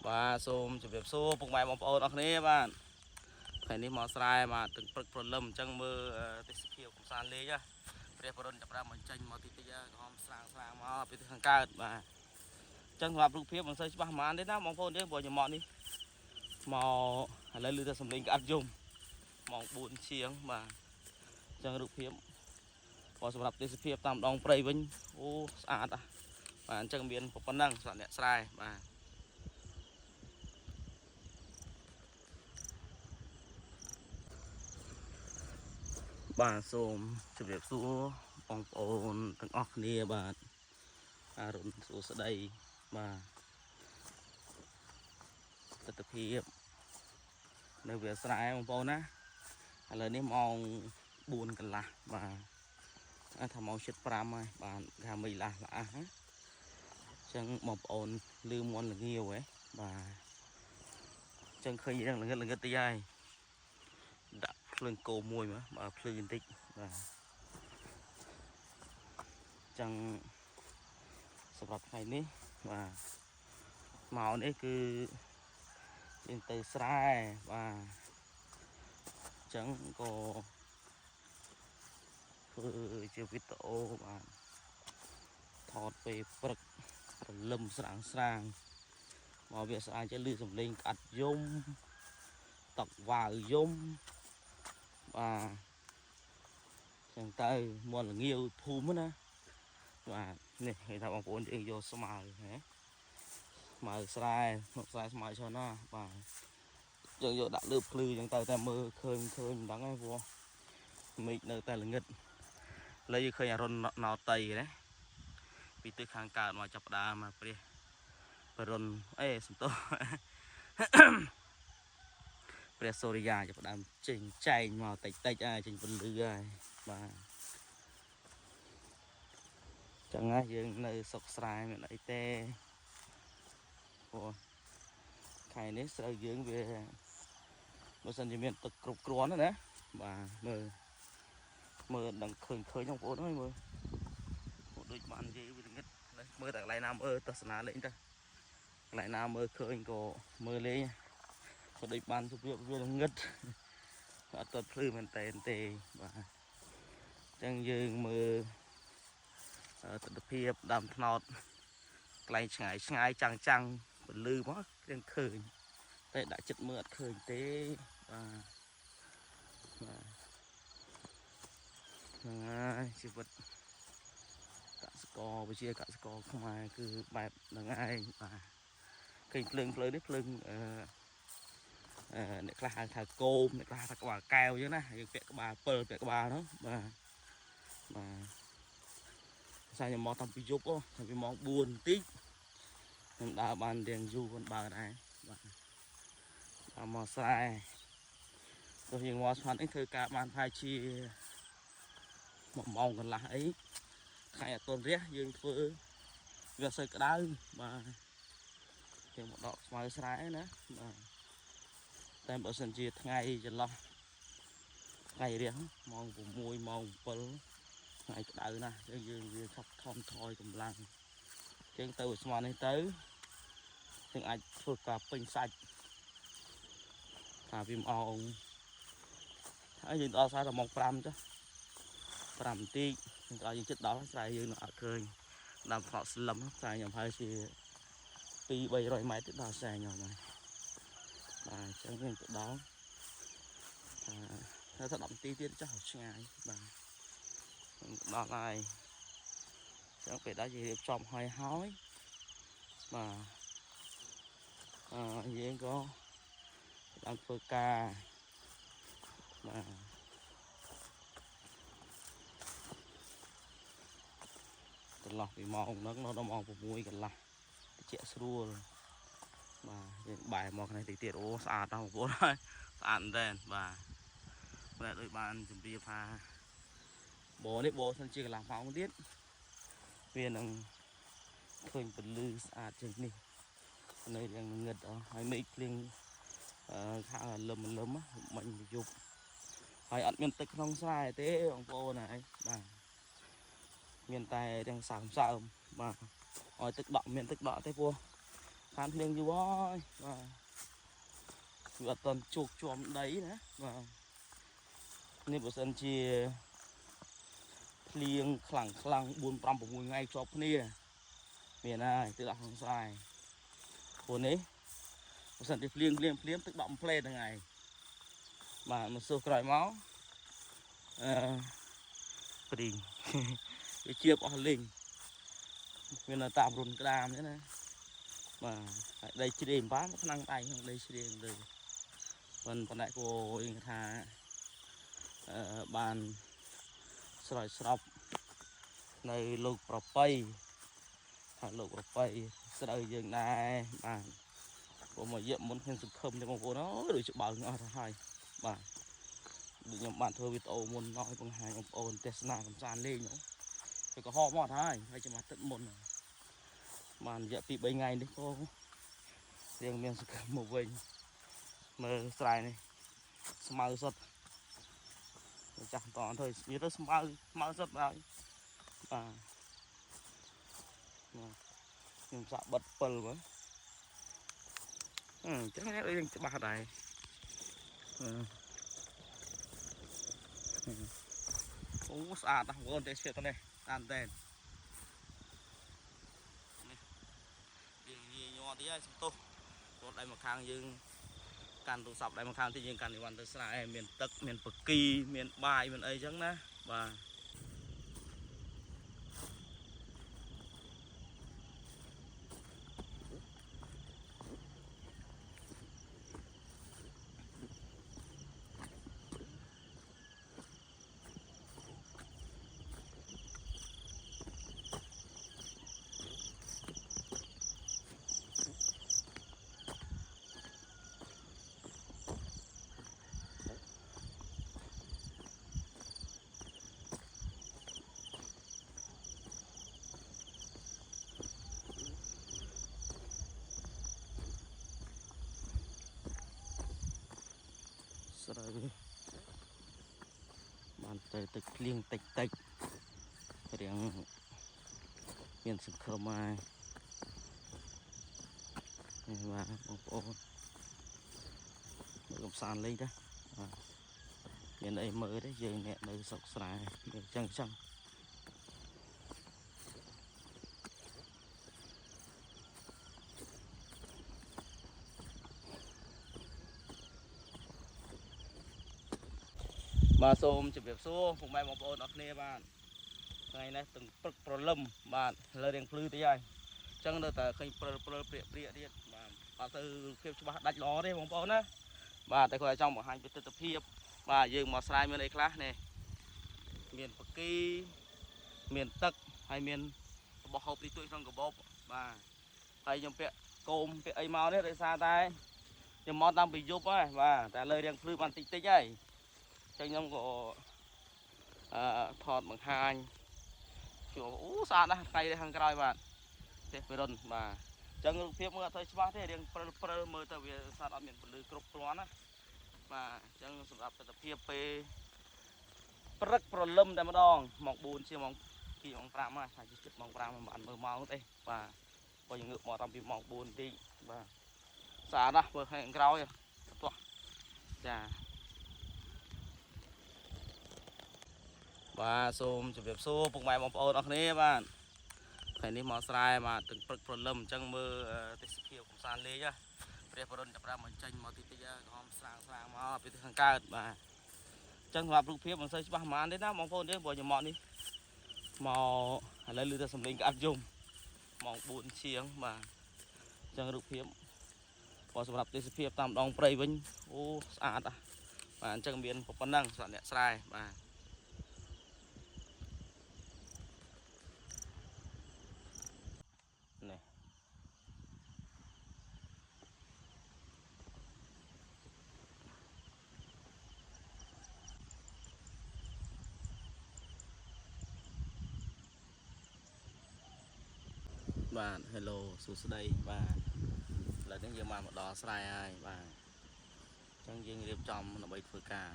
បាទសូមជម្រាបសួរពុកម៉ែបងប្អូនអរគ្នាបាទថ្ងៃនេះមកស្រែបាទទាំងព្រឹកព្រលឹមអញ្ចឹងមើលទេសភាពកំសាន្តលេងណាព្រះបរុណចាប់ផ្ដើមបញ្ចេញមកតិចតិចក្រហមស្រាងស្រាងមកពីទិសខាងកើតបាទអញ្ចឹងសម្រាប់រូបភាពមិនសូវច្បាស់ប៉ុន្មានទេណាបងប្អូនយើងព្រោះខ្ញុំមកនេះមកឥឡូវឮតែសំឡេងក្អាត់យំម៉ោង4ជាងបាទអញ្ចឹងរូបភាពបើសម្រាប់ទេសភាពតាមដងព្រៃវិញអូស្អាតอ่ะបាទអញ្ចឹងមានប៉ុណ្ណឹងសម្រាប់អ្នកស្រែបាទ បាទសូមជម្រាបសួរបងប្អូនទាំងអស់គ្នាបាទអរុណសួស្តីបាទទស្សនភាពនៅវាលស្រែបងប្អូនណាឥឡូវនេះម៉ោង4កន្លះបាទអាចថាម៉ោង7:05ហើយបាទគេថាមីលាស់ល្អះណាអញ្ចឹងបងប្អូនលឺមន់ល្ងាវហ៎បាទអញ្ចឹងឃើញរឿងល្ងិតល្ងិតតិចហើយដាក់ភ្លើងគោមួយមកបាទភ្លឺបន្តិចបាទ ចឹងសម្រាប់ថ្ងៃនេះបាទមកនេះគឺយើងទៅស្រែបាទចឹងក៏ធ្វើជាវីដេអូបាទថតពេលព្រឹកព្រលឹមស្រាងស្រាងមកវាស្អាតចេះលឺសំឡេងក្អាត់យំតកវ៉ាវយំបាទចឹងទៅមន់ល្ងាវភូមិណា បាទនេះគេថាបងប្អូនយើងយកស្មៅហ៎ស្មៅស្រែមកស្រែស្មៅច្រើនណាស់បាទយើងយកដាក់លើភ្លឺចឹងទៅតែមើលឃើញឃើញមិនដឹងទេព្រោះមេឃនៅតែល្ងិតឥឡូវយើងឃើញអរុណណោតីណាពីទិសខាងកើតមកចាប់ផ្ដើមមកព្រះបរុណអេសំទោស ព្រះសូរិយាចាប់ផ្ដើមចេញចែងមកតិចតិចហើយចេញពន្លឺហើយបាទ ចឹងណាយើងនៅសុកស្រែមានអីទេព្រោះខែនេះស្រូវយើងវាបើសិនជាមានទឹកគ្រប់គ្រាន់ណាបាទមើលមើលដឹងឃើញឃើញបងប្អូនអើយមើលព្រោះដូចបាននិយាយវាងឹតមើលតែកន្លែងណាមើលទស្សនាលេងទៅកន្លែងណាមើលឃើញក៏មើលលេងក៏ដូចបានជម្រាបវាងឹតអត់ទាន់ភ្លឺមែនតេនទេបាទអញ្ចឹងយើងមើល ទស្សនភាពដើមថ្នោតកន្លែងឆ្ងាយឆ្ងាយចាំងចាំងពលឺមកយើងឃើញតែដាក់ចិត្តមើលអត់ឃើញទេបាទបាទហ្នឹងហើយជីវិតកសិករវិជាកសិករខ្មែរគឺបែបហ្នឹងឯងបាទឃើញភ្លើងភ្លើងនេះភ្លើងអឺអឺអ្នកខ្លះហៅថាគោមអ្នកខ្លះហៅថាក្បាលកែវអញ្ចឹងណាយើងពាក់ក្បាលពិលពាក់ក្បាលហ្នឹងបាទបាទ សាខ្ញុំមកតាំងពីយប់អូតាំងពីម៉ោង4បន្តិចខ្ញុំដើរបានរៀងយូរមិនបើដែរបាទដើរមកស្រែទោះយើងមកស្មានអីធ្វើការបានប្រហែលជា1ម៉ោងកន្លះអីថ្ងៃអត់ទាន់រះយើងធ្វើវាអត់សូវក្តៅបាទយើងមកដកស្មៅស្រែណាបាទតែបើសិនជាថ្ងៃចន្លោះថ្ងៃរះម៉ោង6ម៉ោង7 ថ្ងៃក្តៅណាស់អញ្ចឹងយើងវាឆាប់ថមថយកម្លាំងអញ្ចឹងទៅស្មាននេះទៅយើងអាចធ្វើការពេញសាច់ថាវាម៉ោងហើយយើងដល់ស្រែដល់ម៉ោង5ចុះ5នាទីយើងដល់យើងចិត្តដល់ស្រែយើងនឹងអត់ឃើញដើមផ្លោកស្លឹមស្រែខ្ញុំហើយជា2 300ម៉ែត្រទៀតដល់ស្រែខ្ញុំហើយបាទអញ្ចឹងយើងទៅដល់ថាថា10នាទីទៀតចុះឆ្ងាយបាទ ខ្ញុំដល់ហើយអញ្ចឹងពេលដល់យើងរៀបចំហើយហើយបាទអឺយើងក៏បានធ្វើការបាទកន្លះពីម៉ោងហ្នឹងដល់ម៉ោង6កន្លះតិចស្រួលបាទយើងបែរមកនេះតិចទៀតអូស្អាតណាស់បងប្អូនហើយស្អាតមែនទែនបាទតែដូចបានជម្រាបថា បនេះបសិនជាកន្លះម៉ោងទៀតវានឹងឃើញពន្លឺស្អាតជាងនេះនៅរៀងងឹតអស់ហើយមេឃភ្លៀងអឺខាងលឹមលឹមមិញយប់ហើយអត់មានទឹកក្នុងស្រែទេបងប្អូនហើយបាទមានតែរៀងសើមសើមបាទឲ្យទឹកដក់មានទឹកដក់ទេព្រោះ ខានភ្លៀងយូរហើយបាទវាអត់តន់ជោគជាំដីណាបាទនេះបើសិនជាភ្លៀងខ្លាំងខ្លាំង4 5 6ថ្ងៃជាប់គ្នាមានហើយទឹកដក់ក្នុងស្រែព្រោះនេះបើសិនជាភ្លៀងភ្លៀងភ្លៀងទឹកដក់មួយផ្លេតហ្នឹងឯងបាទមកសួរក្រោយមកអឺព្រីង វាជាបអស់លីងវានៅតាមរុនក្តាមហ្នឹងណាបាទហើយដីជ្រាយបានឆ្នាំងដៃក្នុងដីជ្រាយលើប៉ុន្តែគោយើងថាអឺបានស្រោចស្រពនៅលោកប្របីហើយលោកប្របីស្រូវយើងដែរបាទព្រោះមួយរយៈមុនខ្ញុំសង្ឃឹមទេបងប្អូនអើយដូចច្បាល់អស់ទៅហើយបាទដូចខ្ញុំបានធ្វើវីដេអូមុនមកឲ្យបង្ហាញបងប្អូនទស្សនាកំសាន្តលេងនោះវាក៏ហមមកហើយហើយចាំទឹកមុនបានរយៈ2 3ថ្ងៃនេះក៏រៀងមានសង្ឃឹមមកវិញមើលស្រែនេះស្មៅសុទ្ធចាស់តធ្វើនិយាយទៅស្មៅស្មៅសុទ្ធហើយបាទបាទខ្ញុំសាក់បិទពិលមើលអឺចឹងនេះដូចច្បាស់ដែរអឺអូស្អាតណាស់បងប្អូនទេសភាពទៅនេះស្អាតមែននេះវាងាយញ័រតិចហើយសំទោសព្រោះដៃមកខាងយើងកាន់ទូរស័ព្ទដៃមកខាងទីយើងកាន់អីវ៉ាន់ទៅស្រែមានទឹកមានបកីមានបាយមានអីចឹងណាបាទ ស្រូវបានទៅទឹកភ្លៀងតិចតិចរៀងមានសង្ឃឹមហើយនេះបាទបងប្អូនមើលកំសាន្តលេងទៅបាទមានអីមើលទេយើងអ្នកនៅស្រុកស្រែមានចឹងចឹងបាទសូមជម្រាបសួរពុកម៉ែបងប្អូនអរគ្នាបាទថ្ងៃនេះទាំងព្រឹកព្រលឹមបាទលើរៀងភ្លឺតិចហើយអញ្ចឹងនៅតែឃើញព្រិលព្រិលព្រាកព្រាកទៀតបាទអត់ទៅភាពច្បាស់ដាច់ល្អទេបងប្អូនណាបាទតែគាត់ចង់បង្ហាញពីទស្សនភាពបាទយើងមកស្រែមានអីខ្លះនេះមានបកីមានទឹកហើយមានរបស់ហូបទីទួយក្នុងកាបូបបាទហើយខ្ញុំពាក់គោមពាក់អីមកនេះដោយសារតែខ្ញុំមកតាំងពីយប់ហើយបាទតែលើរៀងភ្លឺបានតិចតិចហើយ ចឹងខ្ញុំក៏អឺថតបង្ហាញជួអូស្អាតណាស់ថ្ងៃនេះខាងក្រោយបាទផ្ទះពិរុនបាទចឹងរូបភាពមើលអត់ទៅច្បាស់ទេរៀងព្រិលព្រិលមើលទៅវាស្អាតអត់មានពន្លឺគ្រប់គ្រាន់ណាបាទអញ្ចឹងសម្រាប់ទស្សនភាពពេលព្រឹកព្រលឹមតែម្ដងម៉ោង4ជាងម៉ោង2ម៉ោង5ហើយថាជិតម៉ោង5មិនបានមើលម៉ោងទេបាទបើយើងងើបមកតាំងពីម៉ោង4តិចបាទស្អាតណាស់មើលខាងក្រោយទោះចា បាទសូមជម្រាបសួរពុកម៉ែបងប្អូនអរគ្នាបាទថ្ងៃនេះមកស្រែបាទទាំងព្រឹកព្រលឹមអញ្ចឹងមើលទេសភាពកំសាន្តលេងណាព្រះបរុនចាប់ផ្ដើមបញ្ចេញមកតិចតិចក្រហមស្រាងស្រាងមកពីខាងកើតបាទអញ្ចឹងសម្រាប់រូបភាពមិនសូវច្បាស់ប៉ុន្មានទេណាបងប្អូនទេព្រោះខ្ញុំមកនេះមកឥឡូវឮតែសំឡេងក្អាត់យំម៉ោង4ជាងបាទអញ្ចឹងរូបភាពបើសម្រាប់ទេសភាពតាមដងព្រៃវិញអូស្អាតណាស់បាទអញ្ចឹងមានប៉ុណ្ណឹងសម្រាប់អ្នកស្រែបាទ នេះបាទ Hello សួស្តីបាទឥឡូវនេះយើងបានមកដល់ស្រែហើយបាទអញ្ចឹងយើងរៀបចំដើម្បីធ្វើការ